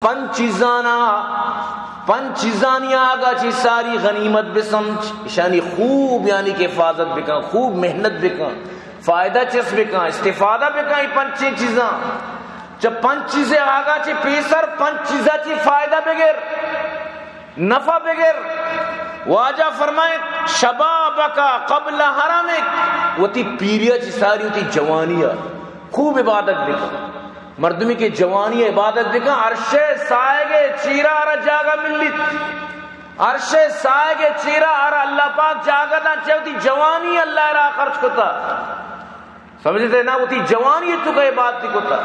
پنچ چیزانا، پنچ چیزانی آگا چی ساری غنیمت بسمجھ، اشانی خوب یعنی کہ حفاظت بکن، خوب محنت بکن، فائدہ چس بکن، استفادہ بکن ای پنچیں چیزاں۔ چہ پنچ چیزے آگا چی پیسر پنچ چیزا چی فائدہ بگر، نفع بگر۔ واجہ فرمائے، شبابک قبل حرمک، وتی پیریا چی ساری وتی جوانیا خوب عبادت بکن۔ مردمی کہ جوانی عبادت بکن، عرش سائگ چیرا ہر جاگہ ملیت۔ عرش سائگ چیرا ہر اللہ پاک جاگہ داں چہ وتی جوانی اللہ را خرچ کتا۔ سمجھتے نا؟ وتی جوانی تو کا عبادت کتا۔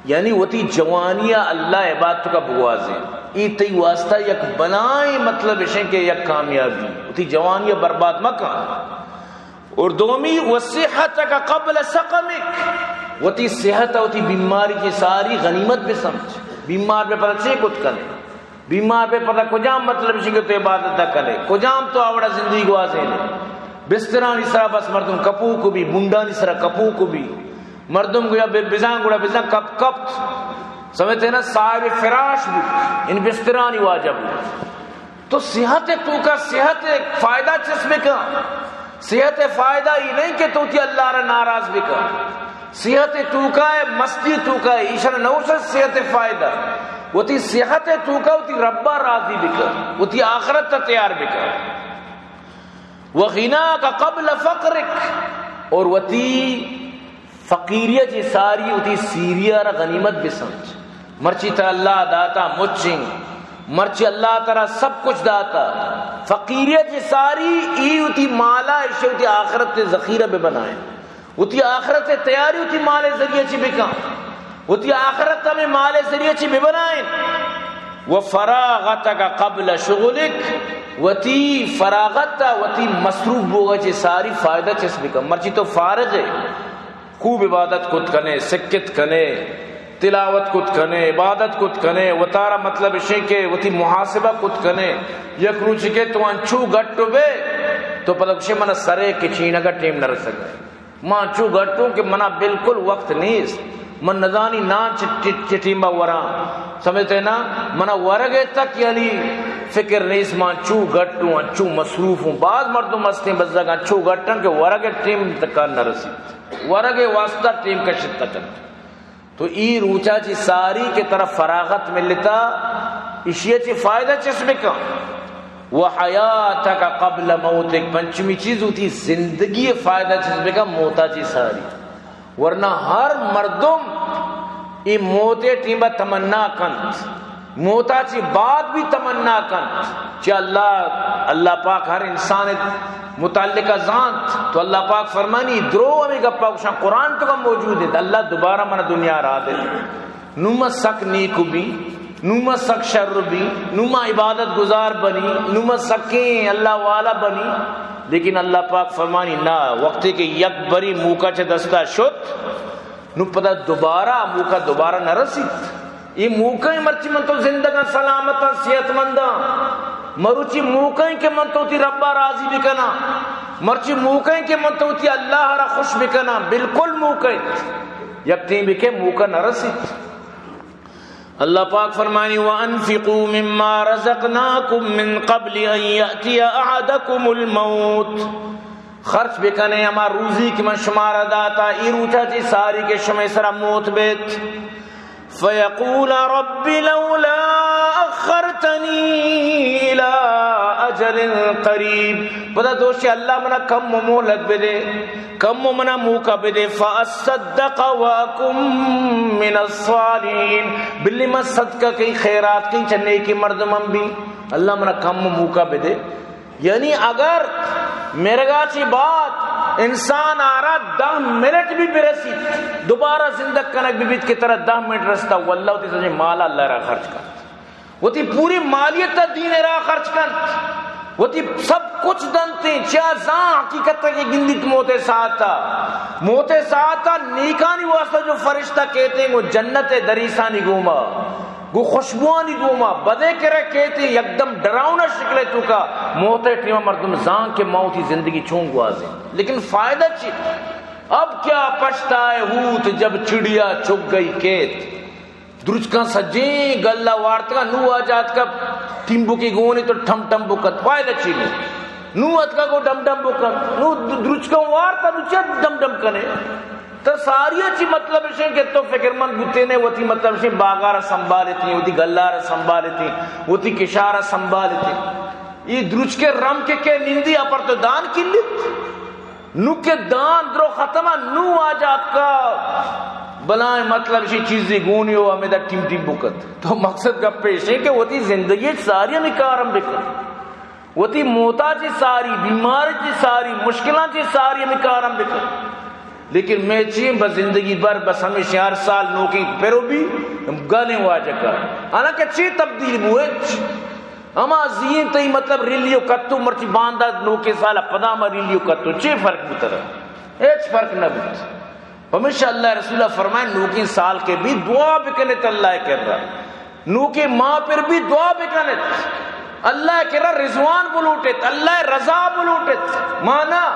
یعنی وتی جوانی اللہ عبادت کا بگوازیں۔ ای تئی واسطہ یک بلائیں مطلب اشیں کہ یک کامیابی۔ وتی جوانی برباد مکن۔ اور دومی، وصحتک قبل سقمک، وتی صحت، وتی بیماری کی ساری غنیمت بسمجھ۔ بیمار بے پتہ چے کت کنے، بیمار بے پتہ کجام مطلب شنگ تو عبادت کنے، کجام تو آوڑا زندگی گوازینے۔ بسترانی سرا بس مردم کپوک بی، بنڈانی سرا کپوک بی، مردم گویا بے بزان گڑا بزان کپ کپت۔ سمجھتے نا؟ صاحب فراش بود، ان بسترانی واجہ بود۔ تو صحت توکا صحت فائدہ چس بکن۔ صحت فائدہ ای نہیں کہ تو تی اللہ را ناراض بکن۔ صحت توکا ہے، مستی توکا ہے، ایشان نوش صحت فائدہ۔ وتی صحت توکا وتی ربا راضی بکن، وتی آخرت تا تیار بکن۔ وغناک قبل فقرک، اور وتی فقیری چی ساری وتی سیری را غنیمت بسمجھ۔ مرچی ترا اللہ داتا مچیں، مرچی اللہ ترا سب کچھ داتا۔ فقیری چی ساری ای وتی مالا اشی وتی آخرت تے ذخیرہ بہ بنائیں۔ وتی آخرت تے تیاری وتی مال ذریعہ چی بکن۔ وتی آخرت ہمیں مال ذریعہ چی بہ بنائیں۔ و فراغتک قبل شغلک، وتی فراغت تا وتی مصروف بوگا چی ساری فائدہ چس بکن۔ مرچی تو فارغ ہے، خوب عبادت کت کنے، سکت کنے، تلاوت کت کنے، عبادت کت کنے، وتارا مطلب اشیں کہ وتی محاسبہ کت کنے۔ یک روچی کہ تو انچو گٹ بے تو پدا گشے منا سرے کچینگا ٹیم نہ رسگ۔ ما انچو گٹ اوں کہ منا بالکل وقت نیست، من نزانی نان چ-، چ-، چ ٹیما وراں۔ سمجھتے نا؟ منا ورگ تک یعنی فکر نیست، ما انچو گٹ اوں، انچو مصروف اوں۔ بعض مردم ہستیں بزگ انچو گٹ ایں کہ ورگ ٹیم تکا نہ رسیت۔ ورگ ء واسطہ ٹیم کشت نہ کنت۔ تو ای روچا چی ساری کہ ترا فراغت ملتا، اشی چی فائدہ چس بکن۔ و حیاتک قبل موتک، پنچمی چیز وتی زندگی فائدہ چس بکن، موتا چی ساری۔ ورنہ ہر مردم ای موت ٹیمبا تمنا کنت۔ موتا چی بعد بھی تمنا کنت۔ چہ اللہ، اللہ پاک ہر انسان متعلقہ زانت۔ تو اللہ پاک فرمانی، درو ہمیں گپا گوشاں، قرآن تو کا موجود ہے، اللہ دوبارہ من دنیا را دے۔ نو ما سک نیک بی، نو ما سک شر بی، نو ما عبادت گزار بنی، نو ما سکیں اللہ والا بنی۔ لیکن اللہ پاک فرمانی، نہ، وقتی کہ یک بری موقع چہ دستا شت، نو پدا دوبارہ موقع دوبارہ نہ رسیت۔ اے موقع ایں مرچی من تو زندگاں، سلامتاں، صحت منداں۔ مروچی موقع ایں کہ من تو وتی ربا راضی بکناں۔ مرچی موقع ایں کہ من تو وتی اللہ را خوش بکناں۔ بالکل موقع ایں۔ یک ٹیم بکے موقع نہ رسیت۔ اللہ پاک فرمانی، وَأَنفِقُوا مِمَّا رَزَقْنَاكُم مِّن قَبْلِ أَن يَأْتِيَ أَحَدَكُمُ الْمَوْتُ۔ خرچ بکنے ہما روزی کہ من شمارا داتا، ای روچا چی ساری کہ شمے سرا موت بیت۔ فَيَقُولَ رَبِّ لَوْلَا أَخَّرْتَنِي إِلَىٰ أَجَلٍ قَرِيبٍ۔ پدا دوشی، اللہ منا کم و مہلت بدے، کم و منا موقع بدے، فَأَصَّدَّقَ وَأَكُن مِّنَ الصَّالِحِينَ۔ بلی من صدقہ کئی، خیرات کئی، چہ نیکی مردماں بی، اللہ منا کم و موقع بدے۔ یعنی اگر مرگا چی بعد انسان آرا دہ منٹ بھی برسیت، دوبارہ زندگ کنگ ببیت کہ ترا دہ منٹ رستا، واللہ وتی سجیں مالا اللہ را خرچ کنت، وتی پوری مالیت دین را خرچ کنت، وتی سب کچھ دنتیں، چیا زان حقیقت کہ گندیت موت ساعتا، موت ساعتا نیکانی واسطہ جو فرشتہ کیتیں، وہ جنت دریسانی گوما گوں خوشبوانی گوما، بدے کرا کیت، یکدم ڈراؤنا شکلے توکا موتے ٹیما مردم زان کہ ما وتی زندگی چون گوازیں۔ لیکن فائدہ چی؟ اب کیا پچھتائے ہوت جب چڑیا چگ گئی کھیت۔ درچکاں سجیں گلہ وارتگا، نو واجہ اتکا ٹیمبوکی گونے تو ٹم ٹم بکت، فائدہ چی نو؟ نو اتکا گو ڈم ڈم بکت، نو درچکاں وارتا، نو چے ڈم ڈم کنے؟ تو ساری چی مطلب اشیں کہ تو فکرمند بوتینے، وتی مطلب اشیں باگارا سنبھالتی، وتی گلارا سنبھالتی، وتی کشارا سنبھالتی۔ یہ درچکے رم کے کے نندی اپر تو دان کلیت۔ نو کہ دان درو ختم، نو واجہ اتکا بلائیں مطلب شی چیزی گونی ہو ہمیں دا ٹیم ٹیم بکت۔ تو مقصد گپ پیش ہے کہ وتی زندگی ساری ہمیں کارم بکن، وتی موتا چی ساری، بیمار چی ساری، مشکلان چی ساری ہمیں کارم بکن۔ لیکن میں چیم بس زندگی بھر بس ہمیشہ ہر سال نوکی پرو بھی گلیں واجہ کا۔ حالانکہ چی تبدیل بوئے؟ ہما زین تئی مطلب ریلیو کتو، مرچی باندا نوکیں سال پدا ہما ریلیو کتو، چے فرق بوتگ؟ ہچ فرق نہ بوت۔ پمیشا اللہ رسول فرمائے، نوکیں سال کے بھی دعا بکنت اللہ کرا، نوکیں ماہ پر بھی دعا بکنت، اللہ کرا رضوان بلوٹت، اللہ رضا بلوٹت۔ مانا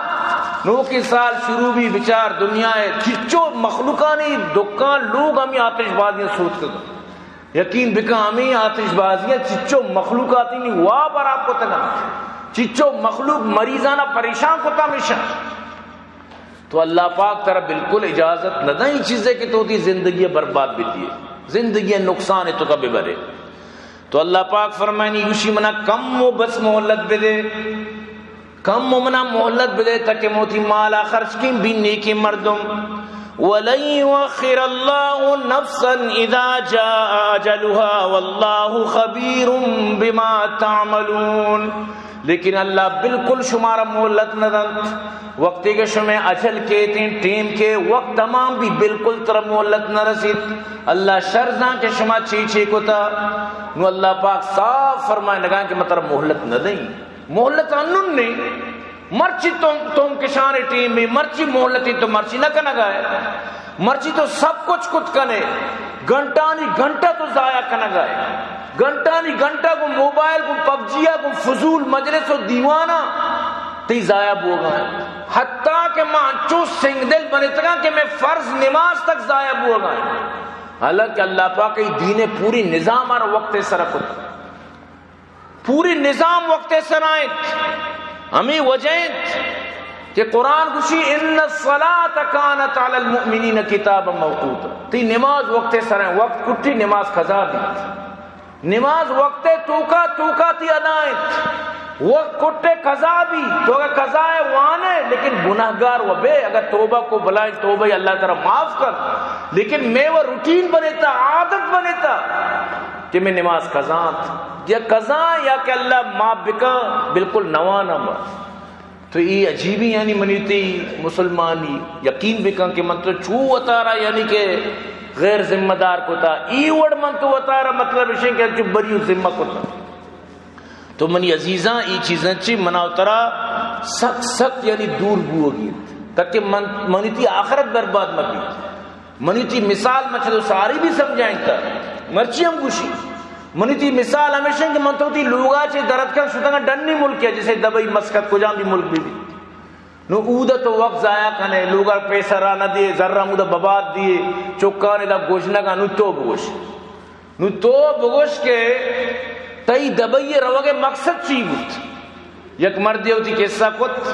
نوکیں سال شروع بھی بچار دنیا ہے، چچو مخلوقانی دکان لوگ ہمیں آتش بازیاں سوت کتو۔ یقین بکن، ہمیں آتش بازیاں چچو مخلوقاتی نی واب حراب کتگا، چچو مخلوق مریضانا پریشان کتا ہمیشہ۔ تو اللہ پاک ترا بالکل اجازت نہ دیں چیزے کہ تو تی زندگی برباد بیتی ہے، زندگی نقصان ہے تو کا ببرے۔ تو اللہ پاک فرمائنی، گوشی منا کم و بس مہلت بدے۔ کم و منا مہلت بدے تاکہ موتی مالا خرچ کیں بھی نیکی مردم۔ ولن يؤخر الله نفسا إذا جاء أجلها والله خبير بما تعملون۔ لیکن اللہ بالکل شمارا مہلت نہ دنت۔ وقتی کہ شمے اجل کیتیں، ٹیم کے وقت تمام بھی، بالکل ترا مہلت نہ رسیت۔ اللہ شر زان کہ شما چی چی کتا۔ نو اللہ پاک صاف فرمائے نگان کہ من ترا مہلت نہ دیں۔ مہلت انون نے، مرچی تو، تو کشان ٹیم میں، مرچی مہلتی تو مرچی نہ کنگا ہے۔ مرچی تو سب کچھ کت کنے، گھنٹانی گھنٹہ تو ضائع کنگا ہے۔ گھنٹانی گھنٹہ کو موبائل کو، پب جی کو فضول مجلس و دیوانہ تئی ضائع بوگا ہے۔ حتیٰ کہ ما انچو سنگ دل بنتگاں کہ میں فرض نماز تک ضائع بوگا ہے۔ حالانکہ اللہ پاک ای دین پوری نظام ہر وقت سر کت۔ پوری نظام وقت سرا انت۔ ہمیں وجہ انت کہ قرآن گوشی، ان الصلاة کانت علی المؤمنین کتابا موقوتا۔ تی نماز وقت سرا انت، وقت کٹی نماز قضا بیت۔ نماز وقت توکا، توکا تی ادا انت۔ وقت کٹے قضا بی، تو اگر قضا ہے وانے، لیکن گناہگار و بے، اگر توبہ کو بلائیں توبہ اللہ ترا معاف کن، لیکن میں وہ روٹین بنیتا، عادت بنیتا۔ کہ میں نماز قضا انت، یا قضا یا کہ اللہ معاف بکا، بالکل نوانا ما۔ تو ای عجیبی یعنی منی تی مسلمانی یقین بکن کہ من تو چو وتارا یعنی کہ غیر ذمہ دار کتا، ای وڑ من تو وتارا مطلب اشیں کہ چو بری ذمہ کتا۔ تو منی عزیزاں، ای چیزاں چی منا و ترا سخت سخت یعنی دور بوگی انت، تاکہ من، منی تی آخرت برباد مہ بیت۔ منی تی مثال من چدو ساری بھی سمجھائیں تا، مرچی ہم گوشی۔ منی تی مثال ہمیشہ کہ من تو تی لوگا چے درد کن شتگا ڈنی ملک ہے، جیسے دبئی، مسقط، کجام بھی ملک بھی، بھی۔ نو اود تو وقت ضائع کنے، لوگا پیسہ را نہ دیے، زر را مودا بباد دیے، چکانے دا گوشنگا، نو تو بگوش۔ نو تو بگوش کہ تئی دبئی روگ مقصد چی بوت؟ یک مردے وتی قصہ کت،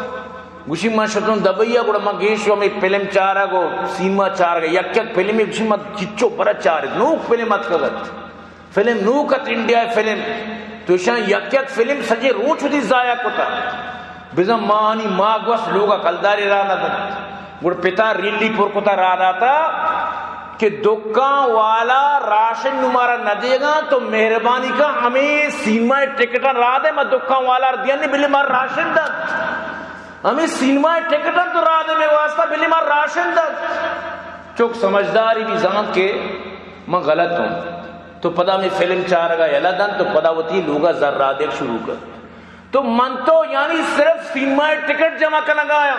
گوشی، من شتوں دبئی ء، گڑا من گیش ہمے فلم چارگ و سیما چارگ، یک یک فلمے گوشی من چچو برا چارت، نوک فلم اتکگ ات، فلم نوک ات، انڈیا ء فلم، تو اشاں یک یک فلم سجے روچ وتی ضائع کتا، بزاں ماہانی ماہ گوست لوگا کلدارے را نہ دنت۔ گڑا پتا ریلی پر کتا را داتا کہ دکان والا راشن نوں مارا نہ دیگا، تو مہربانی کن ہمے سینما ء ٹکٹاں را دے، ما دکان والا را دیانی، بلے ما راشن دنت۔ ہمے سینما ء ٹکٹاں تو را دے مے واسطہ، بلے ما راشن دنت۔ چک سمجھداری بھی زانت کہ من غلط ہوں، تو پدا ہمے فلم چارگا یلہ دنت، تو پدا وتی لوگا زر را دیگ شروع کن۔ تو من تو یعنی صرف سینما ء ٹکٹ جمع کنگا آیاں۔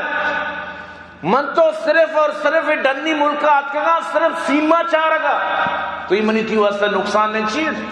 من تو صرف اور صرف ڈنی ملک ء آتکگاں، صرف سیما چارگ ء۔ تو ای منی تی واسطہ نقصان نہیں چیز۔